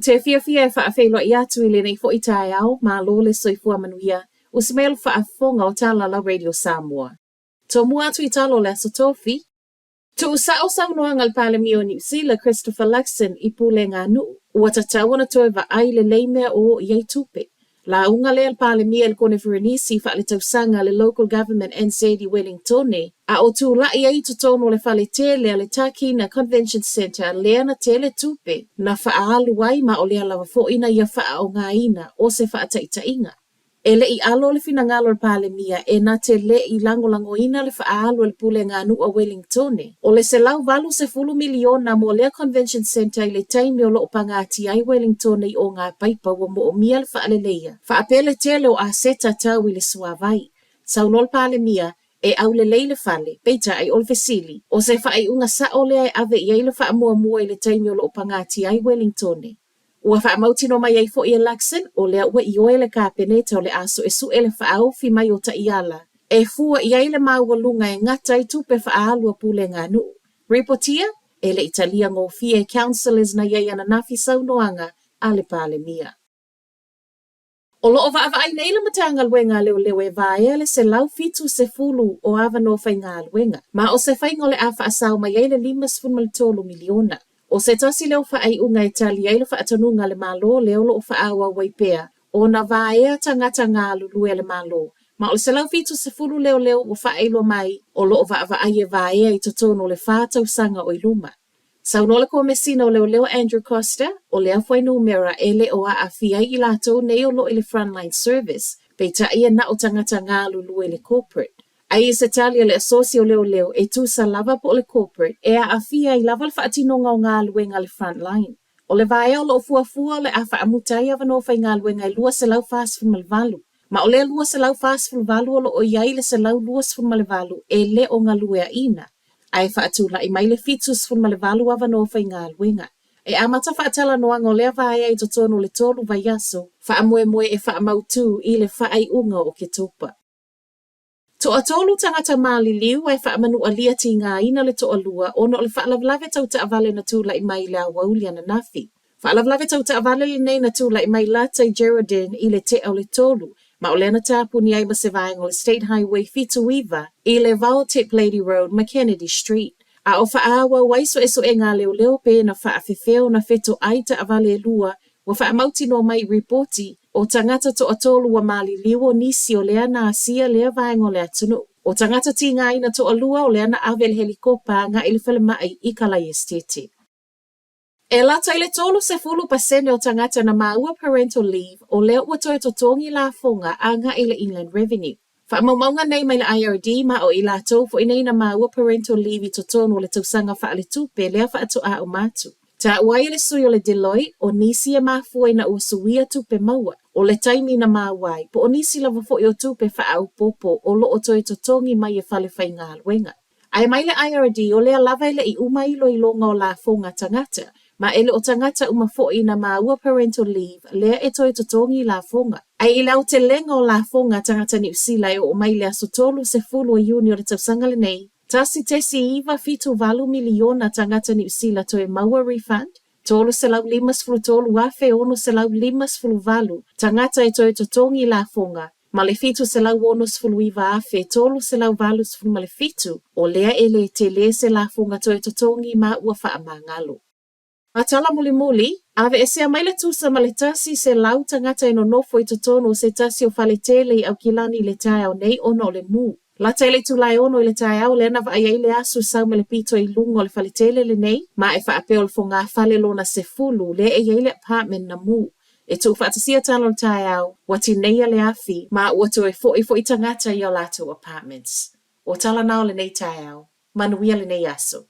te fiafia e faafeiloai atu i lenei foi taeao, malo le soifua manuia, usi mai le faafofoga o Talalau Radio Samoa. Tomua atu i tala o le Aso Tofi, Tuusao saunoaga a le Palemia o Niu Sila, Christopher Luxon, i pulega nuu, ua tatau ona toe vaai lelei mea o o i ai tupe. Lauga lea a le Palemia i le Koneferenisi faaletausaga a le Local Government NZ i Wellingtone, a o tulai ai i totonu o le fale tele a le Tākina Convention Centre lea na tele tupe na faaalu ai ma o lea lava foi na ia faaaogaina o se faataitaiga. E le i alo le finagalo o le Palemia e na te le i lagolagoina le faaalu a le Pulega Nuu a Wellingtone o le $180 miliona mo lea Convention Centre i le taimi o lo o pagatia ai Wellingtone i ogā paipa ua moomia le faaleleia faapea le tele o aseta tau i le suavai. Saunoa le Palemia, e aulelei le fale, peitai o le fesili, o se faaiuga sao lea e ave i ai le faamuamua i le taimi o lo o pagatia ai Wellingtone? Ua faamautinoa mai ai foi e Luxon, o lea ua ioe le Kapeneta o le a suesue le faaofi mai o taiala e fua i ai le maualuga e gata ai tupe faaalu a pulega nuu. Ripotia, e le i talia gofie e councillors na i ai ananafi saunoaga a le Palemia. O lo o vaavaai nei le Matagaluega a Leoleo e vaea le 170 o avanoa faigaluega, ma o se faiga o le a faasao mai ai le $53 miliona. O se tasi lea o faaiuga e tali ai le faatonuga a le Malo lea o lo o faaauau ai pea ona vaea tagata galulue a le Malo, ma o le 170 leoleo ua faailoa mai o lo o vaavaai e vaea i totonu o le fa tausaga o i luma. Saunoa le Komesina o Leoleo Andrew Coster, o lea fuainumera e le o aafia ai i latou nei o lo o i le Frontline Service, peitai e na o tagata galulue i le corporate. Ae i se tali a le Asosi o Leoleo e tusa lava po o le corporate e aafia ai lava le faatinoga o galuega a le Frontline. O le vaea o lo o fuafua o le a faamuta ai avanoa faigaluega e 248, ma o lea 248 o lo o i ai le 128 e le o galueaina, ae faatulai mai le 78 avanoa faigaluega. E amata faatalanoaga o lea vaea i totonu o le tolu vaiaso, faamoemoe e faamautū i le faaiuga o Oketopa. Toatolu tagata maliliu ae faamanualia tigaina le toalua ona o le faalavelave tau taavale na tulai mai i le aoauli ananafi. Faalavelave tau taavale lenei na tulai mai lata i Geraldine i le tea o le 3, ma o lea na tapuni ai ma se vaega o le State Highway 79 i le va o Tiplady Road ma Kennedy Street. A o faaauau ai suesuega a leoleo pe na faafefea ona fetoai taavale e lua Ua faamautinoa mai i ripoti, o tagata toatolu ua maliliu o nisi o lea na asia lea vaega o le atunuu. O tagata tigaina toalua o lea na ave i le helikopa agai i le falemai i Kalaiestete. E lata i le 30% o tagata na maua parental leave o lea ua toe totogi lafoga agai i le Inland Revenue. Faamaumauga nei mai le IRD ma o i latou foi nei na maua parental leave i totonu o le tausaga faaletupe lea faatoa uma atu. Taua ai e le sui o le Deloitte, o nisi e mafua ina ua suia tupe maua, o le taimi na maua ai, po o nisi lava foi o tupe faaopoopo o lo o toe totogi mai e fale faigaluega. Ae mai le IRD, o lea lava e le i uma iloiloga o lafoga tagata, ma e le o tagata uma foi na maua parental leave lea e toe totogi lafoga. Ae i le aotelega o lafoga tagata Niu Sila e oo mai i le aso 30 o Iuni o le tausaga lenei, 1.978 miliona tagata Niu Sila toe maua refund, 353,658 tagata e toe totogi lafoga, ma le 769,387 o lea e le tele se lafoga toe totogi ma ua faamagalo. Ma tala mulimuli, aveesea mai le tusa ma le 100 tagata e nonofo i totonu o se tasi o fale tele i Aukilani i le taeao nei ona o le mū. Lata i le itula e 6 i le taeao lea na vaai ai le asu sau mai le pito i luga o le fale tele lenei, ma e faapea o le fogafale lona 10 lea e i ai le apartment na mū. E tuufaatasia tala o le taeao, ua tineia le afi, ma ua toe foi foi tagata i o latou apartments. O tala na o lenei taeao. Manuia lenei aso.